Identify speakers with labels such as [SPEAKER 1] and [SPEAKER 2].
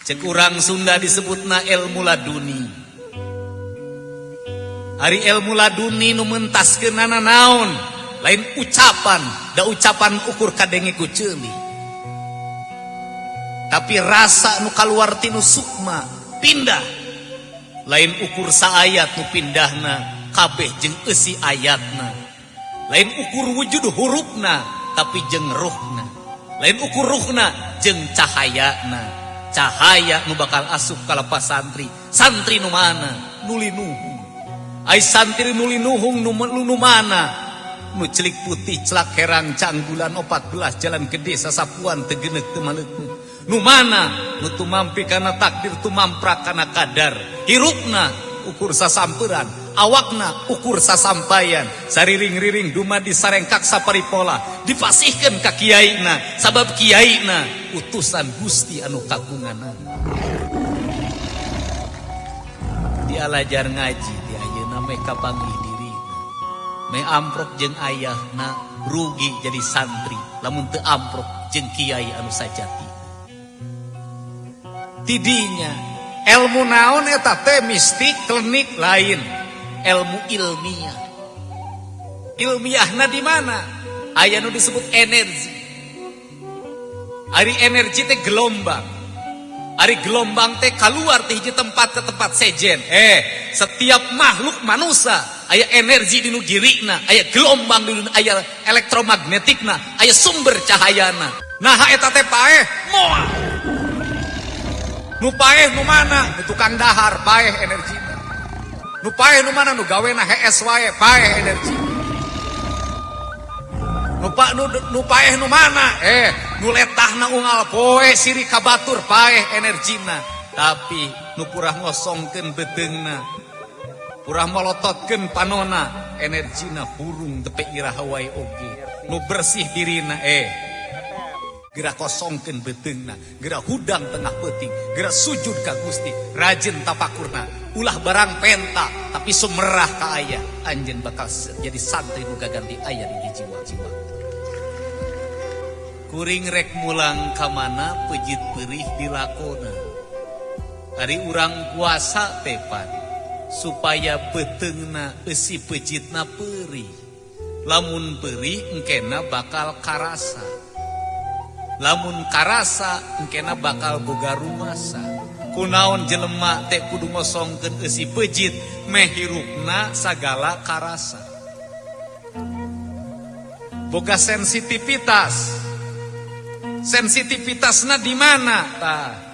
[SPEAKER 1] Cek urang Sunda disebutna ilmu laduni. Ari ilmu laduni nu mentaskeunana naon? Lain ucapan, da ucapan ukur kadenge ku ceuli. Tapi rasa nu kaluar tinu sukma pindah. Lain ukur saayat nu pindahna, kabeh jeung eusi ayatna. Lain ukur wujud hurufna, tapi jeung ruhna. Lain ukur ruhna jeung cahayana. Cahaya nu bakal asup ka lapas santri. Santri nu mana? Nu linuhung. Ai santri nu linuhung nu mana? Nu celik putih celak herang canggulan 14 jalan gede sasapuan teu geuneuk teu maleukneuk. Nu mana? Nu tumampi kana takdir, tumamprak kana kadar. Hirupna ukur sasamperan, awakna ukur sasampayan. Sariring-riring dumadi sarengkak saparipola, dipasihkeun ka kiaina, sabab kiaina utusan Gusti anu kagunganna. Dialajar ngaji di ayeuna meh kapanggih dirina. Meh amprok jeung ayahna rugi jadi santri, lamun teu amprok jeung kiai anu sajati. Tidinya ilmu naon eta teh mistik klinik lain, ilmu ilmiah. Ilmiahna di mana? Aya nu disebut energi. Ari energi teh gelombang. Ari gelombang teh keluar ti hiji tempat ke tempat sejen. Setiap makhluk manusia aya energi di nu dirina, aya gelombang di nu, aya elektromagnetikna, aya sumber cahayana. Nah eta teh paeh moal. Nu paeh nu mana? Nu tukang dahar paeh energina. Nu paeh nu mana? Nu gawena hees wae paeh energina. Nu nu paeh nu mana? Nu letahna unggal poe siri ka batur paeh energina. Tapi nu purah ngosongkeun beuteungna, purah molototkeun panona, energina hurung tepe iraha wae oge. Nu bersih dirina geura kosongkeun beuteungna, geura hudang tengah peuting, geura sujud ka Gusti, rajin tapakurna, ulah barang penta tapi sumerah ka aya, anjeun bakal jadi santri nu gaganti aya di jiwa-jiwa. Kuring rek mulang ka mana pejit perih dilakona. Ari urang puasa tepan supaya beuteungna eusi pejitna perih. Lamun perih engkena bakal karasa. Lamun karasa engkena bakal boga rumasa. Kunaon jelema teh kudu ngosongkeun eusi pejit meh hirupna sagala karasa. Boga sensitivitas. Sensitivitasna di mana? Tah.